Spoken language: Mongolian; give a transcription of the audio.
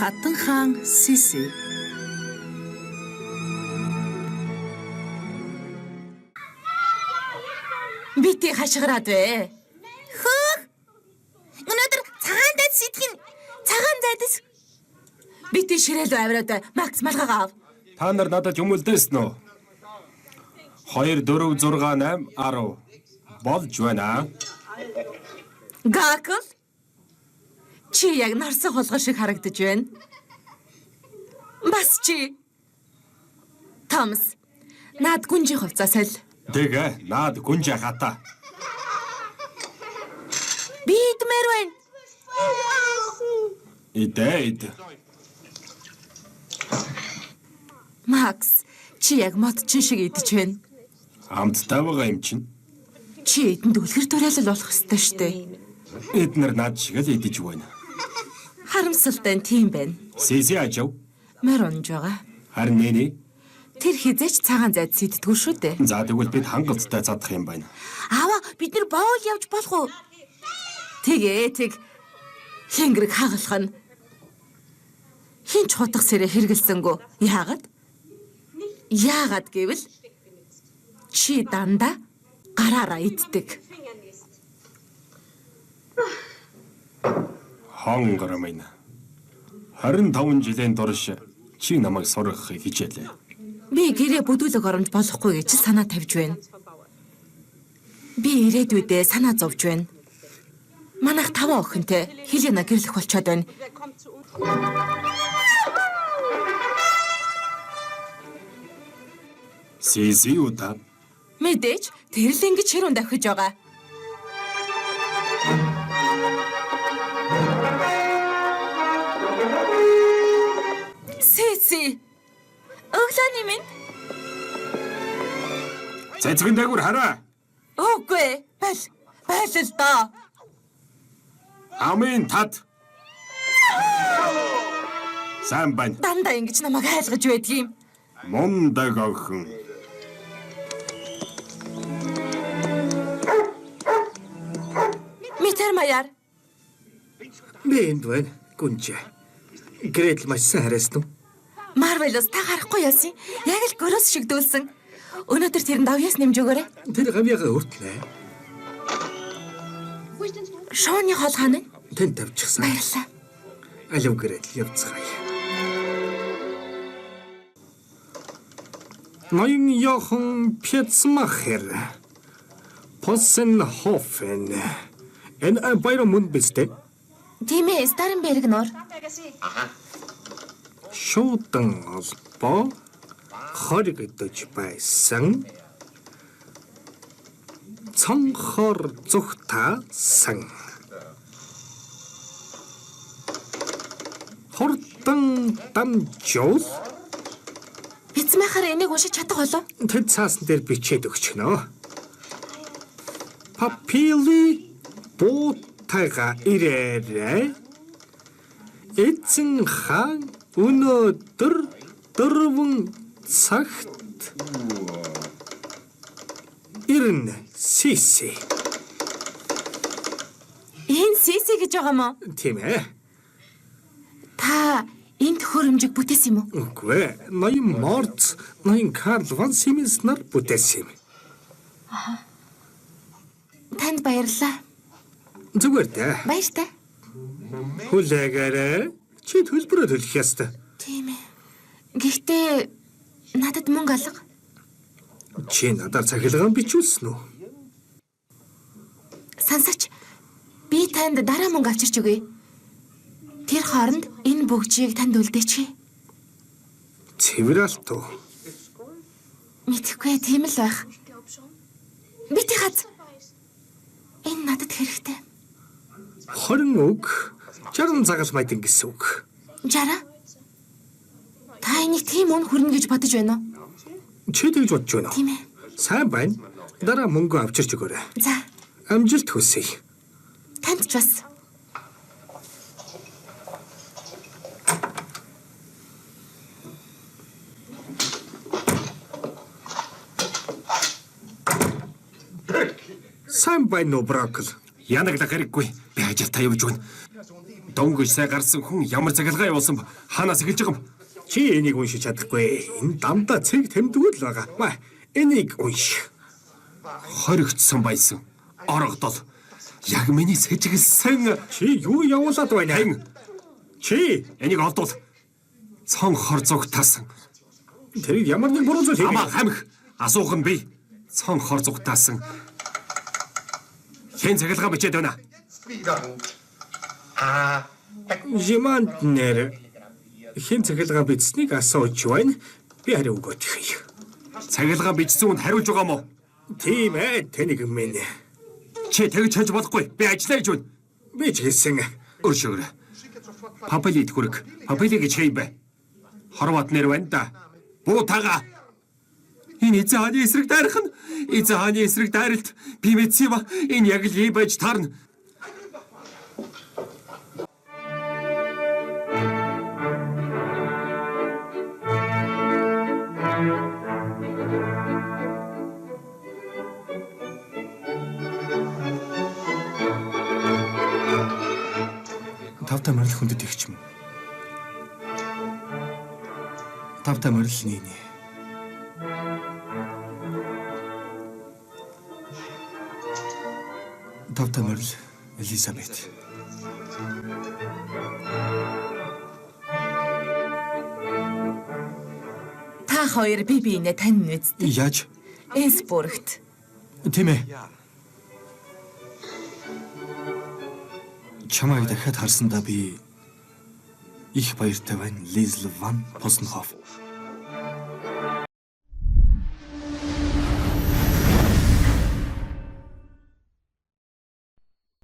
Хатан хаан Сиси. Бити хашгираад вэ. Хөөх. Өнөөдөр цагаан дайд сийдэх нь цагаан зайдас. Бити ширээл авираад Макс малгайгаа ав. Та нар надад юм үлдээсэн үү? 2 4 6 8 10 болж байна. Гакл. Чи яг нарсан хулгай шиг харагдаж байна. Бас чи. Томас. Наад гүнжи хувцас соль. Тэгээ наад гүнжээ хата. Би идмээр байна. Идэ ид. Макс, чи яг модчин шиг идэж байна. Амттай байгаа юм чинь. Чи эдэнд үлгэр дуурайлал болох ёстой штэ. Эднэр над шиг л идэж байна. Харамсалтай нь тийм байна. Сиси ажав. Морь унж байгаа. Харин нэний. Тэр хизээч цагаан зайд сийддэггүй шүү дээ. За тэгвэл бид хангалттай задах юм байна. Аава, бид нар боол явж болох уу? Тэгээ тэг. Хингэрэг хагалах нь. Хин ч хутга сэрэ хэрэгэлсэнгүү. Яагаад? Яагаад гэвэл чи дандаа гараараа иддэг. Хонгор минь. 25 жилийн турш чи намайг сургахыг хичээлээ. Би гэрээ бүдүүлэг оромж болохгүй гэж санаа тавьж байна. Би ирээдүйдээ санаа зовж байна. Манайх таван охинтой Хелена гэрлэх болчоод байна. Сиси удаа. Мэдээж тэр л ингэж хэрүүн давхиж байгаа. Сиси. Өглөөний минь. Цэцгэн дээгүүр хараа. Үгүй. Бал. Байл л доо. Амын тат. Сайн байна. Дандаа ингэж намайг айлгаж байдгийм. Мундаг охин. Митер маяар. Би энд байна. Гүнжээ. Гретл маш сайн харайсан уу? Марвелос та харахгүй яасан. Яг л гөрөөс шиг дүүлсэн. Өнөөдөр тэрэнд авьяас нэмж өгөөрэй. Тэр гавьяага өртлээ. Шооны хол хаана? Тэн тавьчихсан. Баярлалаа. Алив Гретл явцгаая. Ноён Йохан Пьецмахер. Поссенхофен. Энэ баяр мөн биз дээ. Тийм ээ, Старенберг нуур. Шуудан холбоо хоригдож байсан. Цонхоор зүгтаасан. Хурдан дамжуул Бицмахаар энийг уншиж чадах болов? тэд цаасан дээр бичээд өгчихнө. Папили буутайга ирээрэй. Эзэн хаан өнөөдөр 4 цагт ирнэ. Сиси. Энэ Сиси гэж байгаа мó? Тийм ээ. Та энэ төхөөрөмжийг бүтээсэн юм уу? Үгүй ээ. Ноён Морц, ноён Карл ван Сименс нар бүтээсэн юм. Танд баярлалаа. Зүгээр дээ. Баяртай. Хүлээгээрэй. Чи төлбөрөө төлөх ёстой. Тийм ээ. Гэхдээ надад мөнгө алга. Чи надаар цахилгаан бичүүлсэн үү? Сансаач. Би танд дараа мөнгө авчирч өгье. Тэр хооронд энэ бөгжийг танд үлдээчихье. Цэвэр алт уу? Мэдэхгүй тийм л байх. Бити хац. Энэ надад хэрэгтэй. 20 үг, 60 загал майдан гэсэн үг. 60. Та энийг тийм үн хүрнэ гэж бодож байна уу? Чи тэгж бодож байна уу? Тийм ээ. Сайн байна. Дараа мөнгө авчирч өгөөрэй. За, Амжилт хүсье. танд ч бас. Сайн байна уу, Брокл? Янаглах хэрэггүй. Би ажилдаа явж өгнө. Дөнгөж сая гарсан хүн ямар захилгаа явуулсан бэ? Хаанаас эхэлж байгаа юм? Чи энийг уншиж чадахгүй. Энэ дамдаа цэг тэмдгүүд л байгаа. Маа, энийг унш. Хоригдсон байсан. Орогдол. Яг миний сэжиглсэн Чи юу явуулаад байна? хэн Чи энийг олдвол цон хор зугтаасан. тэр ямар нэг буруу зүйл Амаа хийгээ. хамх асуух нь би. Цон хор зугтаасан. Хэн цахилгаан бичээд байна? Жиманд нэр хэн цахилгаан бичсэнийг асууж байна. Би хариу өгөөд хий. Цахилгаан бичсэн хүнд хариулж байгаа мó? Тийм тэнэг минь. Чи тэгж хийж болохгүй. Би ажиллаа гэж байна. Би ч хэлсэн. Өршөөр. Папали хүрэг. Папали гэж хэйбэ. бэ? Хорват нэр байна да. Буу тага. Энэ эзэн хааны эсрэг дайрах нь эзэн хааны эсрэг дайралт би мэдсэн юм а. Энэ яг л ийм байж таарна. Тавтай морил хүндэт ихч минь. Тавтай морил нийний. Тавтай морил Элизабет. Та хоёр бие биенээ танина үсттэй. Яаж? Эсбургт. Тийм ээ. Чамайг дахиад харсандаа би их баяртай байна. Лизл ван Посенхоф.